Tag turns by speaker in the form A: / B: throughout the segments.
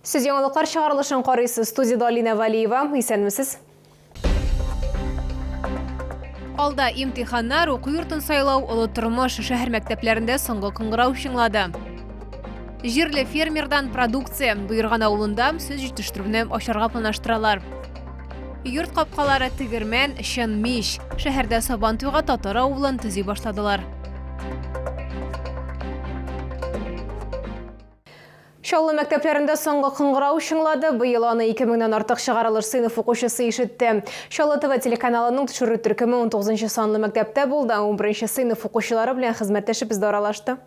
A: Сез яңалыклар чыгарылышын карыйсыз. Студиядә Алина Валиева. Исәнмесез. Алда имтиханнар, уку йортын сайлау, олы тормыш, шәһәр мәктәпләрендә соңгы кыңгырау чыңлады. Җирле фермердан продукция Боерган авылында сөт җитештерүне ачарга планлаштыралар. Йорт капкалары тегермән, чын мич. Шәһәрдә Сабантуйга татар авылын төзи башладылар. Чаллы мәктәпләрендә соңгы кыңгырау чыңлады. Быел аны 2000 нән артык чыгарылыш сыйныф укучысы ишетте. Чаллы ТВ телеканалының төшерү төркеме 19 санлы мәктәптә булды. 11 сыйныф укучылары белән хезмәттәшебез дә аралашты.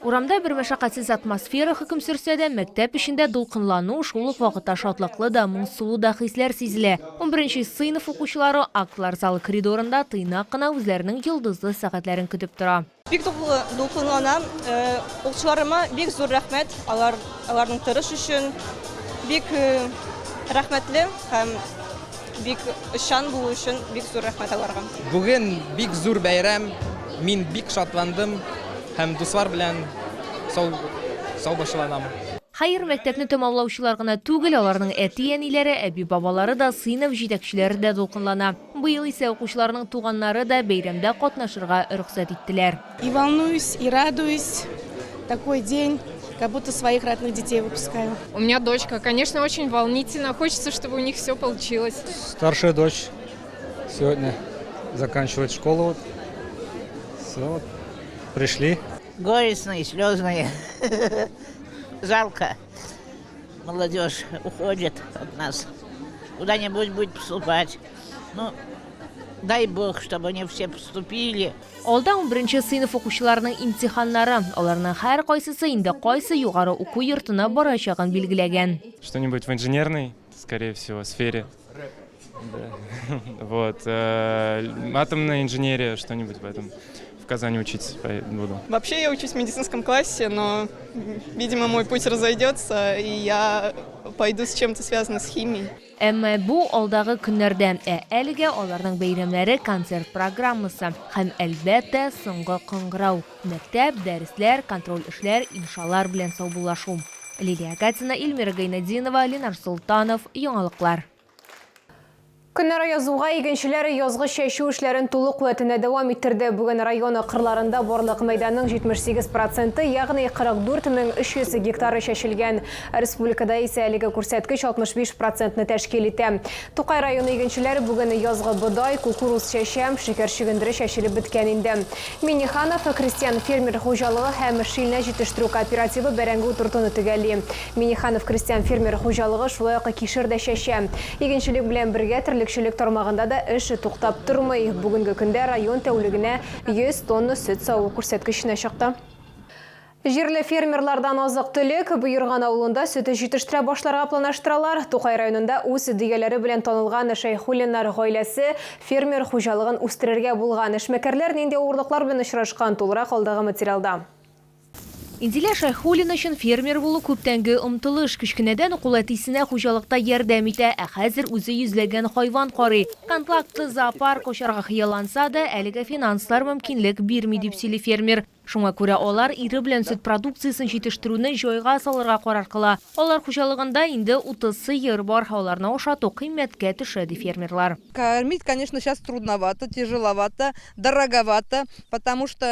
B: Урамда бер мәшәкатьсез атмосфера хөкем сөрсә дә, мәктәп эчендә дулкынлану, шул ук вакытта шатлыклы да, моңсулы да хисләр сизелә. Унберенче сыйныф укучылары актлар залы коридорында тыйнак кына үзләренең йолдызлы сәгатьләрен көтеп тора.
C: Бик дулкынланам. Укучыларыма бик зур рәхмәт. Алар аларның тырыш өчен бик рәхмәтле һәм бик ышан булу өчен бик зур рәхмәт аларга.
D: Бүген бик зур бәйрәм. Мин бик шатландым һәм дуслар белән саубашланам.
B: Хәер, мәктәпне тәмамлаучылар гына түгел, аларның әти-әниләре, әби-бабалары да, сыйныф җитәкчеләре дә дулкынлана. Быел исә укучыларның туганнары да бәйрәмдә катнашырга рөхсәт иттеләр.
E: И волнуюсь, и радуюсь. Такой день, как будто своих родных детей выпускаю.
F: У меня дочка, конечно, очень волнительно. Хочется, чтобы у них все получилось.
G: Старшая дочь сегодня заканчивает школу. Все, вот, пришли.
H: Горестные, слезные. Жалко. Молодежь уходит от нас. Куда-нибудь будет поступать. Ну, дай бог, чтобы они все поступили.
B: Алда 11 сыйныф укучыларының имтиханнары. Аларның һәркайсысы инде кайсы югары уку йортына барачагын билгеләгән.
I: Что-нибудь в инженерной, скорее всего, сфере. Да. Вот. Атомная инженерия, что-нибудь в этом. В Казани учиться буду.
C: Вообще я учусь в медицинском классе, но, видимо, мой путь разойдется, и я пойду с чем-то связанным с химией.
B: Әмма бу алдагы көннәрдә, ә әлегә аларның бәйрәмнәре концерт программасы һәм, әлбәттә, соңгы кыңгырау. Мәктәп, дәресләр, контроль эшләр, иншалар белән саубуллашу. Лилия Гатина, Эльмира Гайнетдинова, Ленар Солтанов, Яңалыклар.
A: Көннәр аязуга игенчеләр язгы чәчү эшләрен тулы куәтенә дәвам иттерде. Бүген район кырларында барлык мәйданның 78 проценты, ягъни 44300 гектары чәчелгән. Республикада исә әлеге күрсәткеч 65 процентны тәшкил итә. Тукай районы игенчеләре бүген язгы бодай, кукуруз чәчә, шикәр чөгендере чәчелеп беткән инде. Миннеханов крестьян-фермер хуҗалыгы һәм Шилнә җитештерү кооперативы бәрәңге утыртуны төгәлли. Миннеханов крестьян-фермер хуҗалыгы шулай ук кишер дә чәчә. Игенчелек белән бергә терлекчелек тармагында да эш туктап тормый. Бүгенге көндә район тәүлегенә 100 тонна сөт саву күрсәткеченә чыкты. Җирле фермерлардан азык-төлек, Боерган авылында сөт җитештерә башларга планлаштыралар. Тукай районында үз дөяләре белән танылган Шәйхуллиннар гаиләсе фермер хуҗалыгын үстерергә булган. Эшмәкәрләр нинди авырлыклар белән очрашкан, тулырак алдагы материалда.
B: Инзилә Шәйхуллина өчен фермер булу күптәнге омтылыш. Кечкенәдән ук ул әтисенә хуҗалыкта ярдәм итә, ә хәзер үзе йөзләгән хайван карый. Контрактлы зоопарк ачарга хыялланса да, әлегә финанслар мөмкинлек бирми, дип сөйли фермер. Шуңа күрә алар ире белән сөт продукциясен җитештерүне җайга салырга карар кыла. Алар хуҗалыгында инде 30 сыер бар, аларны ашату кыйммәткә төшә, ди фермерлар.
J: Кормить, конечно, сейчас трудновато, тяжеловато, дороговато, потому что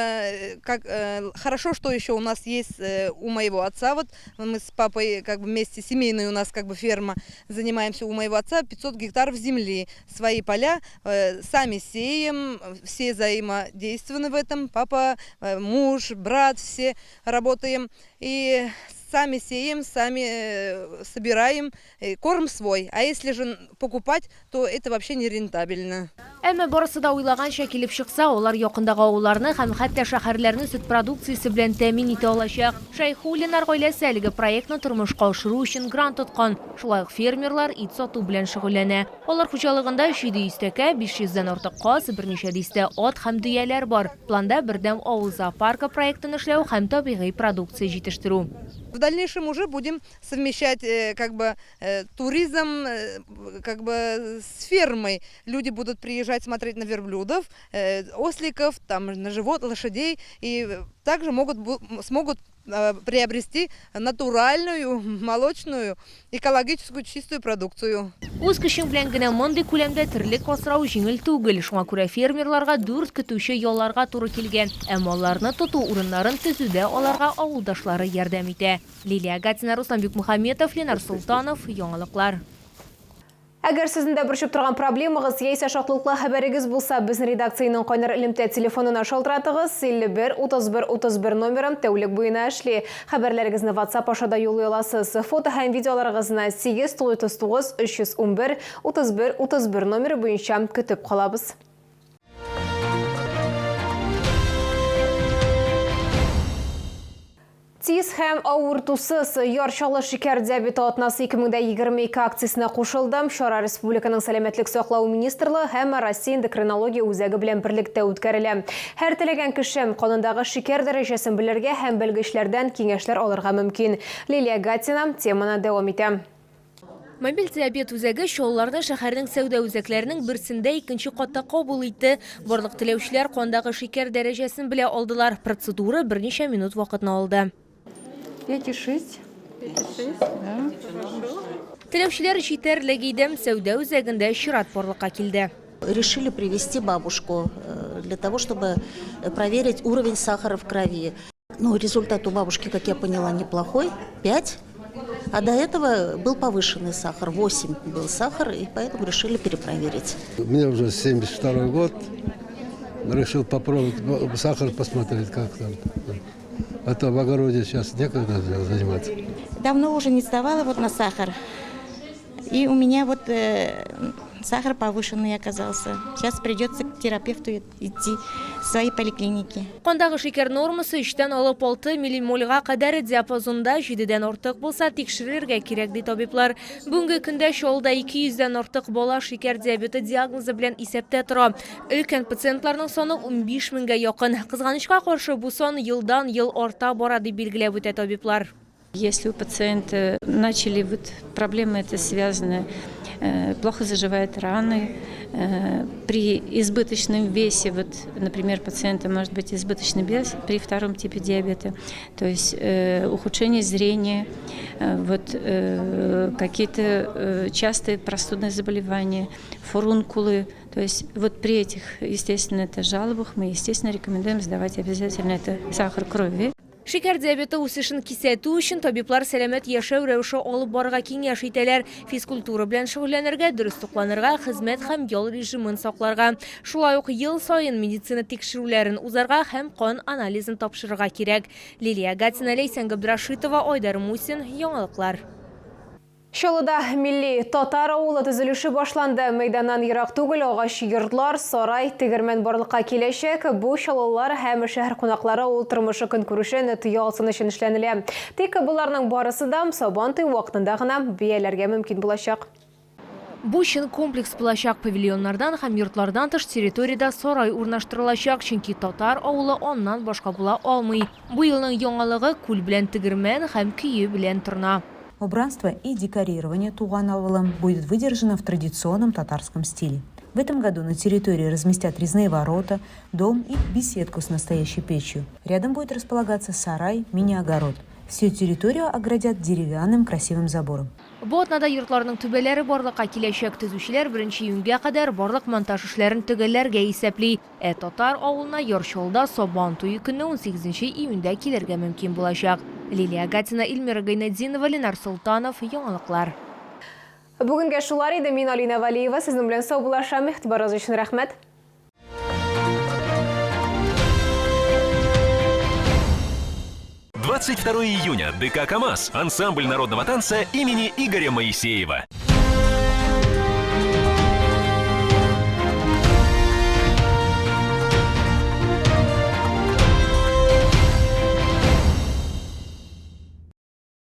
J: как хорошо, что еще у нас есть у моего отца, вот мы с папой как бы вместе, семейная у нас как бы ферма, занимаемся у моего отца, 500 гектаров земли, свои поля, сами сеем, все взаимодействованы в этом, папа, муж, брат, все работаем и сами сеем, сами собираем корм свой. А если же покупать, то это вообще не рентабельно.
B: Әмма барысы да уйлаганча килеп чыкса, алар якындагы авылларны һәм хәтта шәһәрләрне сөт продукциясе белән тәэмин итә алачак. Шәйхуллиннар гаиләсе әлеге проектны тормышка ашыру өчен грант откан. Шулай ук фермерлар ит сату белән шөгыльләнә. Алар хуҗалыгында 700 тәкә, 500 дән артык каз, берничә дистә ат һәм дөяләр бар. Планда бердәм авыл зоопаркы проектын эшләү һәм табигый продукция җитештерү.
J: В дальнейшем уже будем совмещать как бы туризм как бы с фермой. Люди будут приезжать смотреть на верблюдов, осликов, там, на живот, лошадей и также смогут приобрести натуральную, молочную, экологическую чистую продукцию.
B: Үз көчең белән генә мондый күләмдә терлек асрау җиңел түгел. Шуңа күрә фермерларга дүрт көтүче ялларга туры килгән. Ә малларны тоту урыннарын төзүдә аларга авылдашлары ярдәм итә. Лилия Гатина, Руслан Бикмухаметов, Ленар Солтанов, Яңалыклар.
A: Әгәр сезне дә борчып торган проблемагыз яисә шатлыклы хәбәрегез булса, безнең редакциянең кайнар элемтә телефонына шалтыратыгыз, 51 31 31 номеры тәүлек буена эшли. Хәбәрләрегезне WhatsApp аша да юллый аласыз. Фото һәм видеоларыгызны 8 909 311 31 31 номеры буенча көтеп калабыз. Тиз һәм авыртусыз Яр Чаллы шикәр диабеты атнасы 2022 акциясенә кушылды. Чара республиканың сәламәтлек саклау министрлыгы һәм Россия эндокринология үзәге белән берлектә үткәрелә. Һәр теләгән кеше канындагы шикәр дәрәҗәсен белергә һәм белгечләрдән киңәшләр алырга мөмкин. Лилия Гатина теманы дәвам итә.
B: Мобиль диабет үзәге Чаллыларны шәһәрнең сәүдә үзәкләренең берсендә икенче катта кабул итте. Барлык теләүчеләр кандагы шикәр дәрәҗәсен белә алдылар. Процедура берничә минут вакытны алды.
K: 5,6.
B: Теләүчеләр җитәрлек иде, сәүдә үзәгендә чират барлыкка килде.
L: Решили привести бабушку для того, чтобы проверить уровень сахара в крови. Ну, результат у бабушки, как я поняла, неплохой, 5. А до этого был повышенный сахар, 8 был сахар, и поэтому решили перепроверить.
M: Мне уже 72 год, решил попробовать сахар посмотреть, как там. А то в огороде сейчас некогда заниматься.
N: Давно уже не сдавала вот на сахар. И у меня вот сахар повышенный оказался. Сейчас придется к терапевту идти в своей поликлинике.
B: Кандагы шикәр нормасы өчтән алып алты миллимольгә кадәр диапазонда, җидедән артык булса, тикшерергә кирәк, ди табиблар. Бүгенге көндә Чаллыда 200 дән артык бала шикәр диабеты диагнозы белән исәптә тора. Өлкән пациентларның саны 15 меңгә якын. Кызганычка каршы, бу сан елдан-ел арта бара, дип билгеләп үтә табиблар.
O: Если у пациента начали вот проблемы это связаны, плохо заживают раны, при избыточном весе, вот, например, пациента может быть избыточный вес при втором типе диабета, то есть ухудшение зрения, вот, какие-то частые простудные заболевания, фурункулы, то есть вот при этих, естественно, это жалобах мы, естественно, рекомендуем сдавать обязательно это сахар крови.
B: Шикәр диабеты үсешен кисәтү өчен табиблар сәламәт яшәү рәвеше алып барырга киңәш итәләр. Физкультура белән шөгыльләнергә, дөрес тукланырга, хезмәт һәм ял режимын сакларга. Шулай ук ел саен медицина тикшерүләрен узарга һәм кан анализын тапшырырга кирәк. Лилия Гатина, Ләйсән Габдрашитова, Айдар Мусин, Яңалыклар.
A: Чаллыда милли татар авылы төзелеше башланды. Мәйданнан ерак түгел агач йортлар, сарай, тегермән барлыкка киләчәк. Бу чаллылар һәм шәһәр кунаклары авыл тормышы көнкүрешен тоя алсын өчен эшләнелә. Тик боларның барысы да Сабантуй вакытында гына бәяләргә мөмкин булачак.
B: Бу чын комплекс булачак. Павильоннардан һәм йортлардан тыш территориядә сарай урнаштырылачак, чөнки татар авылы аннан башка була алмый. Бу елның яңалыгы күл белән тегермән һәм көе белән торна.
P: Убранство и декорирование Туган авылым будет выдержано в традиционном татарском стиле. В этом году на территории разместят резные ворота, дом и беседку с настоящей печью. Рядом будет располагаться сарай, мини-огород. Всю территорию оградят деревянным красивым забором.
B: Бу атнада йортларның түбәләре барлыкка киләчәк. Төзүчеләр 1 июньгә кадәр барлык монтаж эшләрен төгәлләргә исәпли. Ә татар авылына Яр Чаллыда Сабан туе көне 18 июньдә килергә мөмкин булачак. Лилия Гатина, Эльмира Гайнетдинова, Ленар Солтанов, Яңалыклар.
A: Бүгенгә шулар иде. Мин Алина Валиева сезнең белән саубуллашам. Игътибарыгыз өчен рәхмәт.
Q: 22 июня. ДК «КамАЗ». Ансамбль народного танца имени Игоря Моисеева.